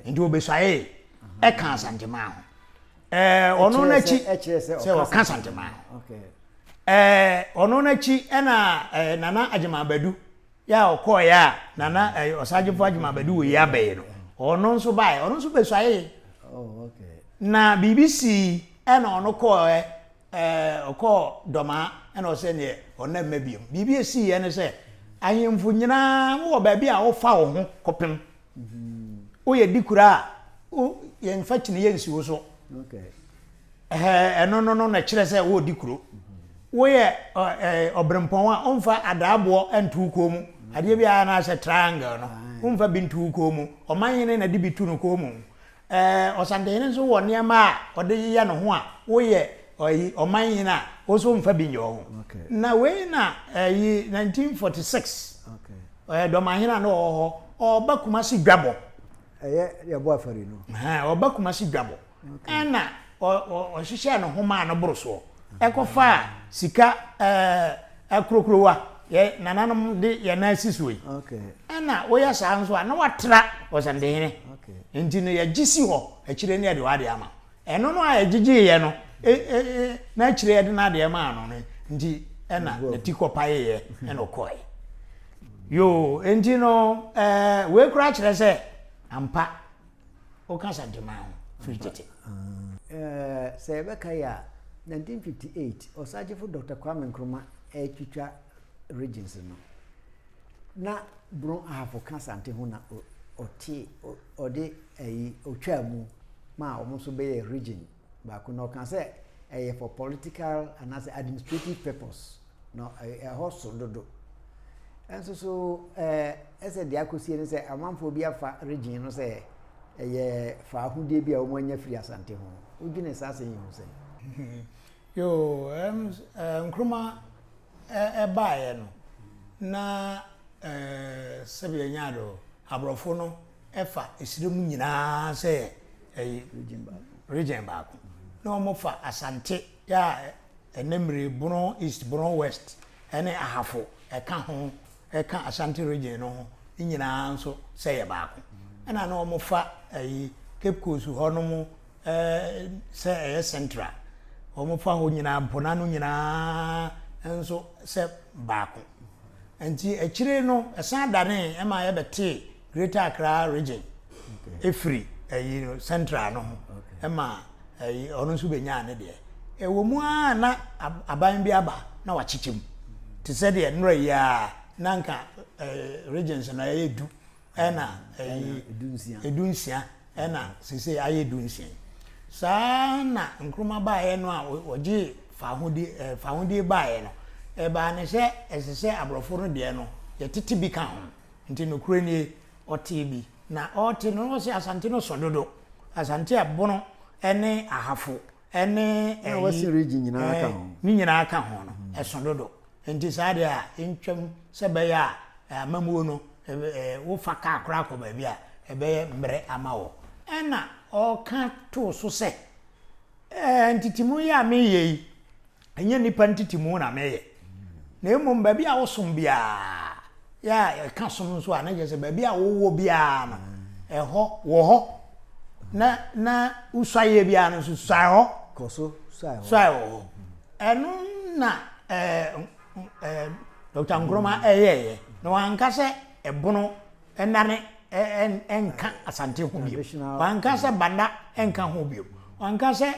Nti ɔbɛsuaee ka Asanteman ho. Ɔno n'akyi sɛ ɔka Asanteman ho. Ɛɛ ɔno n'akyi ɛna ɛɛ Nana Agyeman Badu yɛ a ɔkɔɔeɛ a Nana ɛɛ Ɔsagyefo Agyeman Badu wɔ yi abɛɛ no ɔno nso baeɛ ɔno nso bɛsuaee. Oh, na biribi sii ɛna ɔno kɔɔɛ ɛɛ ɔkɔɔ Dɔmaa ɛna ɔsɛ neɛ ɔna mma biom. Biribi esiiɛ ne sɛ ahemfo nyinaa wowɔ baabi a wofa wo ho kɔpem. Mm-hmm. Woyɛ dikura a yɛmfa kyiniiɛ nsi wo so. Ɛhɛɛ, ɛno no no na ɛkyerɛ sɛ woredi kuro. Woyɛ ɔberempɔn a, womfa adaaboɔ nto wo kɔn mu. Adeɛ bi a anaasɛ triangle no, womfa bi nto wo kɔn mu. Ɔmanhene na de bi to no kɔn mu. Ɔsantehene nso wɔ nneɛma a ɔde yeyɛ ne ho a, woyɛ ɔmanhene a, wo nso womfa bi nyɛ wo ho. Na wei na ɛyi 1946, Dɔmahene a na ɔwɔ hɔ, ɔreba Kumasi dwabɔ. Ɛyɛ yɛbɔ afɔre no. Ɔreba Kumasi dwabɔ. Ɛna ɔhyehyɛɛ ne ho maa no boro soɔ ɛkɔfaa sika akurokurowa yɛ nananom de yɛn nan si soɔ yi. Ɛna woyɛ saa nso a na watra ɔsɛndehene. Nti no yɛgye si hɔ akyire ne yɛde w'adeɛ ama. Ɛno no a yɛgyegyeeɛ no na akyire yɛde n'adeɛ maa no no nti ɛna ne ti kɔpaeeɛ ɛna ɔkɔe. Yoo nti no wei koraa kyerɛ sɛ ampa Woka Asanteman ho firi tete. Sɛ yɛbɛkae a, 1958, Ɔsagyefo Dɔkta Kwame Nkrumah retwitwa regions no, na Brong Ahafo ka Asante ho na ɔte ɔde ayi ɔtwaa mu maa wɔn nso bɛyɛɛ region baako na ɔka sɛ ɛyɛ for political anaasɛ administrative purpose. Na ɛhɔ so dodo. Nso so ɛsɛ deɛ akɔsie ne sɛ amanfoɔ bi afa region no sɛ ɛyɛ faahodie bi a wɔn anya firi Asante ho. Wodwene saa asɛm yi ho sɛn? Yoo, Nkrumah ɛbaeɛ no, na sɛbi ɛnyɛ ade o, aborɔfo no ɛfa esire mu nyinaa sɛ ɛyɛ region baako. Na wɔfa Asante yɛ a Ɛnnɛ mmere yi, Bono East, Bono West ne Ahafo ɛka ho ɛka Ashanti Region no ho nyinaa nso sɛ yɛ baako. Ɛna na wɔfa ɛyi Cape Coast hɔ nom sɛ ɛyɛ Central. Wɔfa hɔ nyinaa, Mpona no nyinaa nso sɛ baako. Nti akyire no ɛsan danee ɛma yɛbɛtee Greater Accra Region ɛfiri ɛyi no Central no ho ɛma ɛyi ɔno nso bɛnyaa ne deɛ. Ɛwɔ mu ara na aban bi aba na wakyekyɛ mu te sɛ deɛ nnora yi ara na nka regions no ɛyɛ du ɛna ɛyi 16 ɛna sese ayɛ 16 yi. Saa na Nkrumah baeɛ no a ɔgye fahodie baeɛ no. Ɛbaa no sɛ ɛsɛ sɛ aborɔfo no deɛ no yɛtete bi ka ho. Nti nokorɛ nie, ɔtee bi. Na ɔrete no na ɔse Asante no sɔ dodo. Asante a Bono ne Ahafo ne Na Western ɛyi region nyinaa ka ho. ne nyinaa ka ho no, ɛso dodo. Nti saa deɛ a, yɛntwam sɛ ɛbɛyɛ a amammuo no, wofa kaa koraa kɔ baabi a, ɛbɛyɛ mmerɛ ama wo. Ɛna ɔka too so sɛ, Ɛɛ, ntetemu yi a mereyɛ yi, ɛnyɛ nnipa ntetemu na mereyɛ, na mmom baabi a wosom biara, yɛ a yɛka som nso a, na kyerɛ sɛ baabi a wowɔ biara no, ɛhɔ wɔ hɔ, na na wosuaeɛ biara no nso suae hɔ. Kɔ so suae hɔ. Suae wɔ hɔ. Ɛno na ɛɛ ɛɛ Dr. Nkrumah ɛyɛɛyɛ, na wanka sɛ ɛbono nnane nka Asante ho bio. Wanka sɛ Banda nka ho bio. Wanka sɛ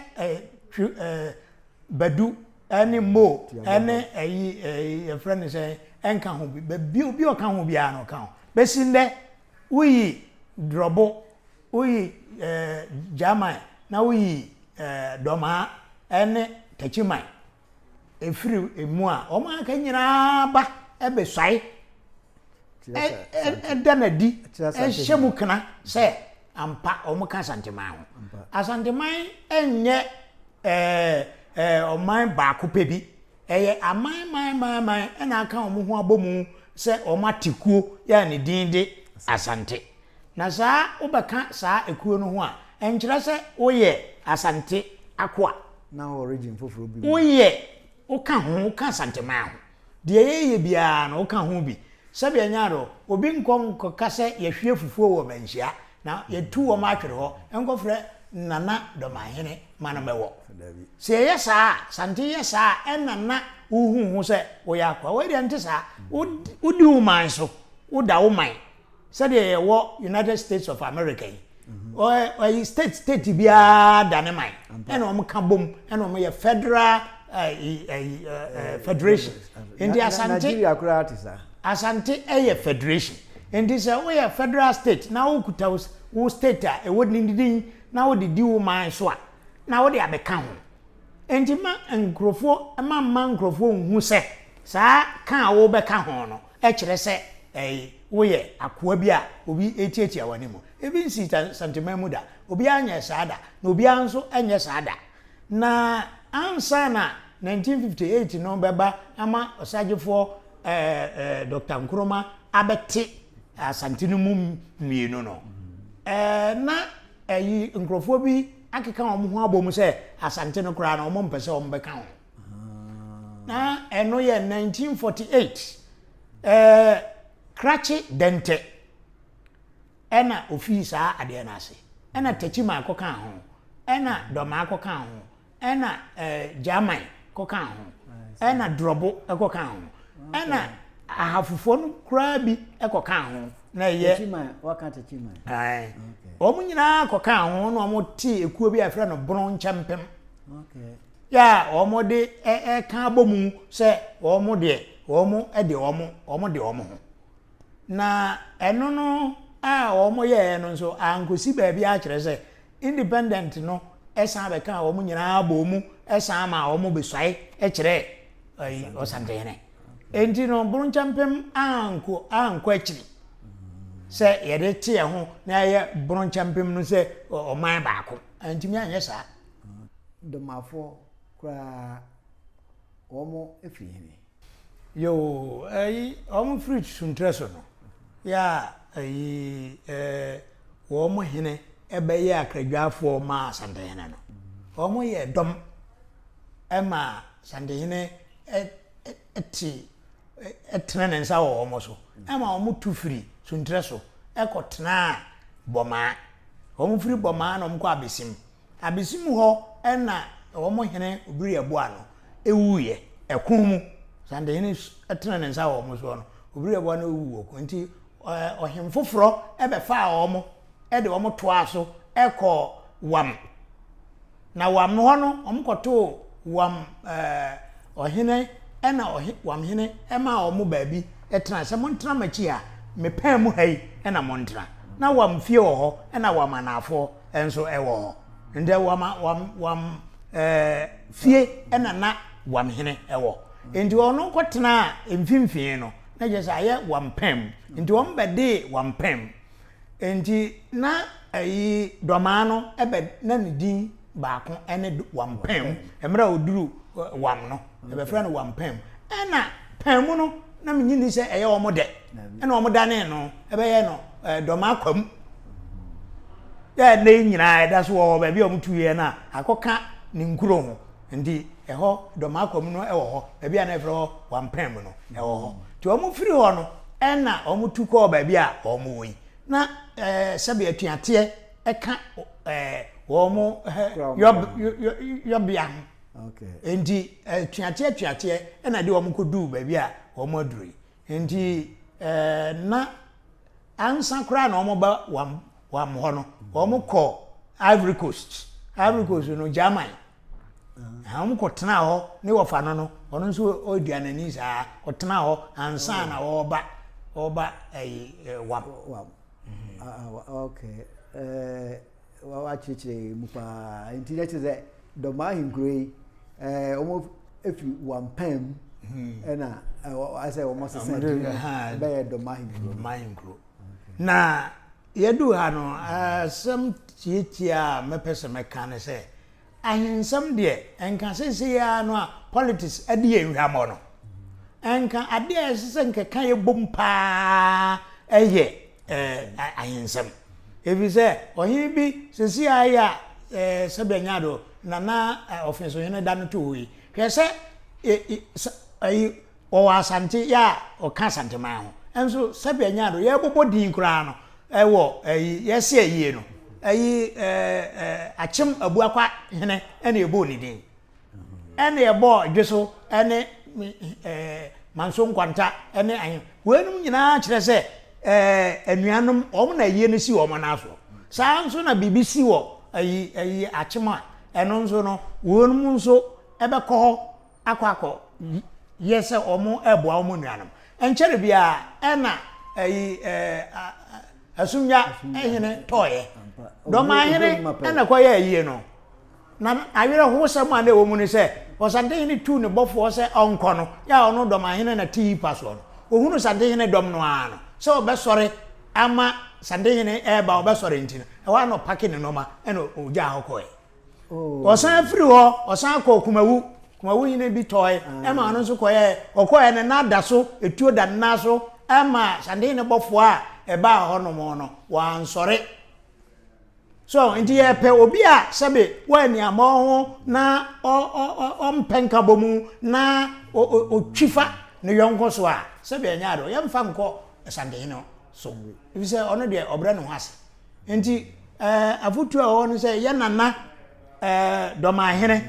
Badu ne Mo ne ɛyi yɛfrɛ no sɛ nka ho bio. Baabi obi ɔka ho biara no ɔka ho. Bɛsi nnɛ woyi Drɔbo, woyi Gyaman na woyi Dɔmaa ne Takyiman ɛfiri emu a, wɔn aka nyinaa ba bɛsuae ɛda no adi ɛhyɛ mu kena sɛ ampa wɔn ka Asanteman ho. Asanteman nyɛ ɔman baako pɛ bi, ɛyɛ aman man man man ɛna aka wɔn ho abɔ mu sɛ wɔn ate kuo yɛ a ne din de Asante. Na saa wobɛka saa ekuo no ho a, ɛnkyerɛ sɛ woyɛ Asante akoa. Na wɔ region foforɔ bi mu. Woyɛ, woka ho, woka Asanteman ho. Deɛ yɛyɛ biara no, woka ho bi. Sɛdeɛ ɛnyɛ ade o, obi nkɔ nkɔka sɛ yɛahwie fufuo wɔ Manhyia, na yɛatu wɔn atwere hɔ, nkɔfrɛ Nana Dɔmahene ma no mmɛwɔ. Sɛ yɛyɛ saa a, Sante yɛ saa a, ɛnna na wohu ho sɛ woyɛ akoa. Wei deɛ ɛnte saa. Wodi wo man so, woda wo man. Sɛdeɛ yɛwɔ United States of America yi, ɔyi state state biara da ne man, ɛna wɔn ka bom, ɛna wɔn yɛ federal ɛyi ɛyi federation. Nti Asante Nigeria koraa te saa. Asante ɛyɛ federation. Nti sɛ woyɛ federal state na wokuta wo state a ɛwɔ ne din na wode di wo man so a, na wode abɛka ho. Enti ma nkurɔfoɔ ma mma nkurɔfoɔ nhu sɛ saa ka a worebɛka ho no kyerɛ sɛ ɛyi woyɛ akoa bi a obi retiatia w'anim. Ebi nsii Santeman mu da. Obiara nyɛɛ saa da, na obiara nso nyɛ saa da. Na ansa na 1958 no bɛba ama Ɔsagyefoɔ ɛɛ Dɔkta Nkrumah abɛte Asante no mu mmienu no, ɛɛ na Ɛyi nkurɔfoɔ bi akeka wɔn ho abom sɛ Asante no koraa no wɔn mpɛ sɛ wɔn bɛka ho. Na ɛno yɛ 1948 ɛɛ Krakye Dɛntɛ ɛna ofii saa adeɛ no ase. Ɛna Techiman kɔkaa ho, ɛna Dɔmaa kɔkaa ho, ɛna ɛɛ Gyaman kɔkaa ho, ɛna Drɔbo kɔkaa ho, ɛna Ahafofoɔ no koraa bi kɔkaa ho na ɛyɛ. Techiman, waka Techiman. Ɛɛ wɔn nyinaa kɔkaa ho na wɔn te ekuo bi a yɛfrɛ no Bono Nkyɛmpem. Yɛ a wɔn de ɛka abɔ mu sɛ wɔn deɛ wɔn de wɔn wɔn de wɔn ho. Na ɛno no a wɔn yɛɛ no nso ankosi baabi akyerɛ sɛ Independent no san bɛkaa wɔn nyinaa bɔɔ mu san maa wɔn bɛsuae kyerɛɛ Ɔsantehene. Enti no Bronkyɛmpem ankɔ ankɔ akyiri sɛ yɛde te yɛn ho na yɛyɛ Bronkyɛmpem no sɛ ɔman baako. Antumi anyɛ saa. Domafoɔ koraa wɔn firi hene? Yoo, ɛyi, wɔn firi Suntrɛ so no, yɛ a ɛyi, ɛɛ, wɔn hene bɛyɛɛ akradwafoɔ maa Asantehene no. Wɔn yɛ dɔm maa Asantehene te, tene ne nsa wɔ wɔn so, ɛma wɔn tu firi Suntrɛ so kɔ tenaa Bɔmaa. Wɔn firi Bɔmaa na wɔn kɔ Abesim. Abesim hɔ na wɔn hene Obiri-Aboa no wuiɛ, ɛko mu. Santehene tenee ne nsa wɔ wɔn soɔ no, Obiri-Aboa no wuu wɔ ko. Nti ɔhen foforɔ bɛfaa wɔn de wɔn toaa so kɔɔ Wam. Na Wam hɔ no, wɔkɔtoo Wam ɔhene ɛna ɔhe Wam hene maa wɔn baabi tena sɛ montena m'akyi ha, me pɛn mu ha yi na montena. Na Wam fie wɔ hɔ ɛna Wam anaafoɔ nso wɔ hɔ. Ndɛ Wam Wam Wam ɛɛ fie ɛna na Wam hene wɔ. Nti ɔno kɔtenaa mfimfini no, na kyerɛ sɛ ayɛ Wampam. Nti wɔn bɛdee Wampam. Nti na ayi Dɔmaa no bɛ na ne din baako ne Wampam. Mmerɛ a ɔduru Wam no, yɛbɛfrɛ no Wampam. Ɛna pam no, na menye ni sɛ ɛyɛ wɔn dɛ. Ɛna wɔn danee no, ɛbɛyɛ no Dɔmaa Kwam. Yɛ nnɛ yi nyinaa ɛda so wɔ hɔ, baabi a wɔtuiɛ no a, akɔka ne nkuro ho. Nti ɛhɔ Dɔmaa Kwam no wɔ hɔ, baabi a na yɛfrɛ hɔ Wampam no, ɛwɔ hɔ. Nti wɔn firi hɔ no, ɛna wɔn tu kɔɔ baabi a wɔn wɔ yi. Na ɛɛ sɛbi atuateɛ ɛka ɛɛ wɔn yɔbea ho. Nti atuateɛ atuateɛ ɛna de wɔn kɔduu baabi a wɔn aduru yi. Nti ɛɛ na ansa koraa na wɔn ba wɔn wɔn hɔ no, wɔn kɔ Ivory Coast. Ivory Coast no German. Wɔn kɔ tenaa hɔ ne wɔfa no no, ɔno nso ɔdua n'ani saa, ɔtenaa hɔ ansa na ɔreba ɔreba ɛyi wam. Wam. Ah, okay. Ɛɛ wakyerɛkyerɛ mu paa. Nti na kyerɛ sɛ Dɔmaa ahenkuro yi ɛɛ wɔn efiri Wampam hmm. ɛna ɛsɛ wɔn sesa din no bɛyɛ Dɔmaa ahenkuro. Dɔmaa ahenkuro. Na yɛdu ha no asɛm tietia a mɛpɛ sɛ mɛka ne sɛ. Ahensɛm deɛ, nka seesei ara no a politics adi yɛn hwammɔ no, nka adeɛ a ɛsɛ sɛ nka ɛka yɛ bom paa yɛ ahensɛm. Ɛfiri sɛ ɔhene bi seesei ara yi a sɛbi anya do Nana Ɔfensohene da no to hɔ yi, hwɛ sɛ ayi Wɔwɔ Asante yɛ a ɔka Asanteman ho. Nso sɛbi ɛnyɛ ado yɛbobɔ din koraa no ɛwɔ ɛyi yɛse ayie no ɛyi ɛɛ Akyem Abuakwa hene ɛna ɛbɔɔ ne din. Ɛna ɛbɔɔ Dweso ɛne ɛɛ Manso Nkwanta ɛne ahe. Weinom nyinaa kyerɛ sɛ ɛɛ anuanom wɔn na ayie no si wɔn nan soɔ. Saa nso na biribi si wɔ ɛyi ɛyi Akyem a ɛno nso no weinom nso ɛbɛkɔ hɔ akɔ akɔ yɛ sɛ wɔn reboa wɔn nuanom. Ɛnkyɛre biara ɛna ɛyi ɛɛ Asumya hene tɔɔyɛ. Dɔmahene ɛna kɔyɛ ayie no. Na awerɛhosɛm a na ɛwɔ mu ne sɛ Ɔsantehene tuu ne bɔfoɔ sɛ ɔnkɔ no, yɛ a ɔno Dɔmahene na te yi pa soɔ no, ɔhunu Santehene dɔm no ara no, sɛ ɔbɛsɔre ama Santehene ɛreba ɔbɛsɔre nti no, ɛhɔ ara na ɔpake ne nnoɔma ɛna ɔgyaa hɔ kɔɛ. Ɔsan firi hɔ, ɔsan kɔɔ Kumawu. Kumawu hene bi tɔe ma ɔno nso kɔyɛɛ. Ɔkɔeɛ no, na da so, etuo da ne nan so ma Santehene bɔfoɔ a ɛbaa hɔnom no, wansɔre. So nti yɛpɛ obi a sɛbe wɔaniammɔ ho na ɔmpɛ nkabɔmu na ɔtwi fa ne yɔnko so a, sɛbe ɛnyɛ ade, yɛmfa nkɔ Santehene so. Efisɛ ɔno deɛ ɔbrɛ ne ho ase. Nti eh, afotu a ɔwɔ no sɛ yɛ nana eh, dɔmahene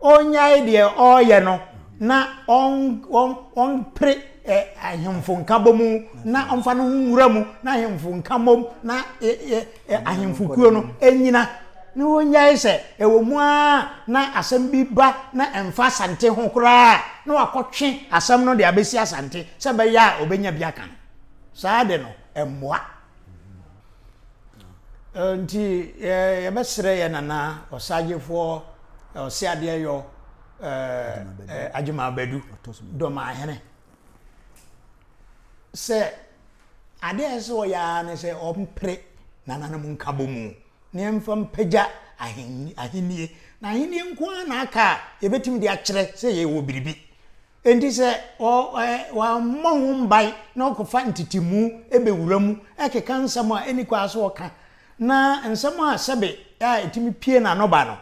ɔnyae deɛ ɔreyɛ no na ɔmpere eh, ahemfo nkabɔ mu na ɔmfa no ho nwura mu na ahemfo nka mmom na eh, eh, ahemfo kuo no ɛnyina na ɔnyae sɛ ɛwɔ mu ara na asɛm bi ba na ɛmfa asante ho koraa na wakɔtwe asɛm no de abɛsi asante sɛ bɛyɛ a ɔbɛnya bi aka no saa de no ɛmmoa Nti yɛbɛsrɛ yɛ nana ɔsagyefoɔ ɔseadeɛ yɔ Agyemang Badu Dɔmahene sɛ adeɛ a ɛsɛ sɛ ɔyɛ ara ne sɛ ɔmpere nananom nkabɔ mu na yɛmfa mpagya ahennie na ahennie nko ara na aka a yɛbɛtumi de akyerɛ sɛ yɛwɔ biribi. Enti sɛ wammɔ ho mban na ɔkɔfa ntetemu bɛwura mu keka nsɛm a ɛnni kwan sɛ ɔka, na nsɛm a sɛbe a ɛtumi pue n'ano ba no,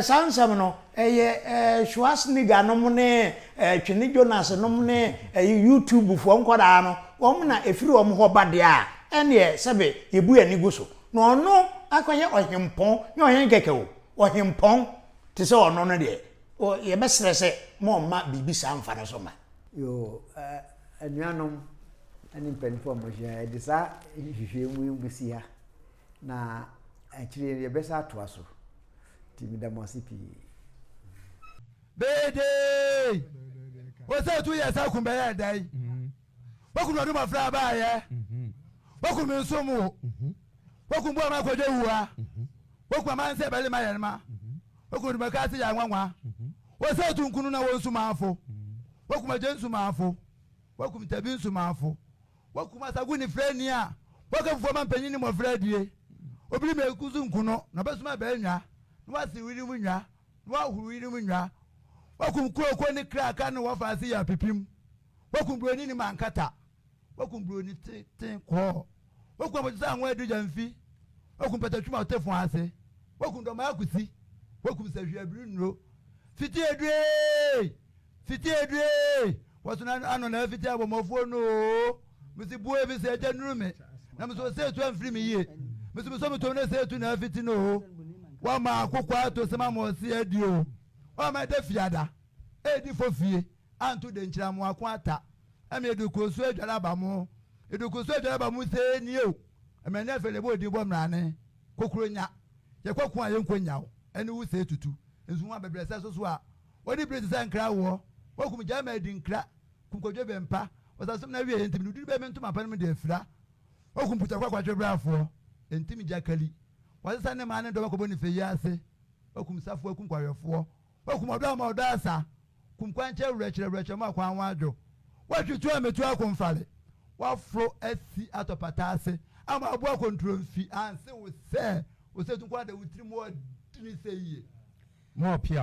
saa nsɛm no, ɛyɛ Schwarzenegger nom ne Twene Jonas nom ne YouTubefoɔ nkwadaa no, wɔn na ɛfiri wɔn hɔ ba deɛ a, ɛnneɛ sɛbe yɛbu yɛn ani gu so. Na ɔno akɔyɛ ɔhempɔn, nyɛ ɔhene kɛkɛ o, ɔhempɔn te sɛ ɔno no deɛ, O, yɛbɛsrɛ sɛ mommma biribi saa mmfa no so mma. Yoo, anuanom ne mpanyinfoɔ a moahyia, yɛde saa nhwehwɛmu yi bɛsi ha, na akyire no yɛbɛsa atoa so. Nti meda mo ase pii. Beedee! Osei tu yɛ sɛ kun bɛyɛ dɛn? Wokum ɔde mmɔfra baayɛ. Wokum me nso mu. Wokum boa ma akɔdwa wua. Wokum amansɛ bɛlema yɛn ma. Wokum dwumaka ase yɛ anwanwa. Osei tu nkunu na wɔn nsu manfo. Wakum Agye Nsumaafo, wakum Tabi Nsumaafo, wakum Asago Nifirani a waka fufuo ama mpanyin ne mmɔfra adie. Obiri mmiako so nku no, na ɔbɛsoma abaa nnwa, na wasew yerenom nnwa, na wahoro yerenom nnwa. Wakum kooko ne kraka ne wɔfa ase yɛ apipim. Wakum buroni ne mankata. Wakum buroni tenten kɔɔ. Wakum abɔgyesɛ anwa adu gyamfi. Wakum patatwum a ɔte fon ase. Wakum dɔmaa akusi. Wakum sahwi abiri nnuro. Fiti aduee! Fiti aduee! Wɔso na ano na afiti abɔmmɔfoɔ no oo. Mese bue me sɛ agya nuru me. Na mese ɔsɛ etu amfiri me yie. Mese mesɔ me tom na sɛ etu na afiti no oo. Wama akokɔ ato sɛm ama ɔse adi oo. Wama ɛda fiada. Edi fɔ fie. Anto denkyira amoako ata. Ɛma edu kuro so adware aba mo. Edu kuro so adware aba mo see nie o. Ɛma ɛne afei na ɛbɔ odin bɔ mmrane. Kokoro nya. Yɛkɔ ko a yɛnkɔ nya o. Ɛne wo see tutu. Nsu ho abɛbrɛsɛ so so a. Wɔde bire te sɛ nkra woɔ. Wɔkum gyaa ma adi nkra. Kum kwadwo bɛmpa. Ɔsasem na awieɛ nti mede duru bɛ me ntoma pa no mu de afira. Wɔkum putakɔ akwadwo brafoɔ. Enti me gyakali. Wɔasesa ne maa ne dɔm akɔbɔ ne fɛ yi ase. Wɔkum safoa kum kwahwɛfoɔ. Wakum ɔdɔ ama ɔdɔ asa. Kum kwankyɛ werɛkyerɛ werɛkyerɛ ma kwan ho adwo. Watwi tu a metu akomfale. Waforo asi atɔ pata ase ama aboa kontromfi anse wo sɛ osɛ tu nko ara da wo tirim ɔdene sɛ yie. More pia.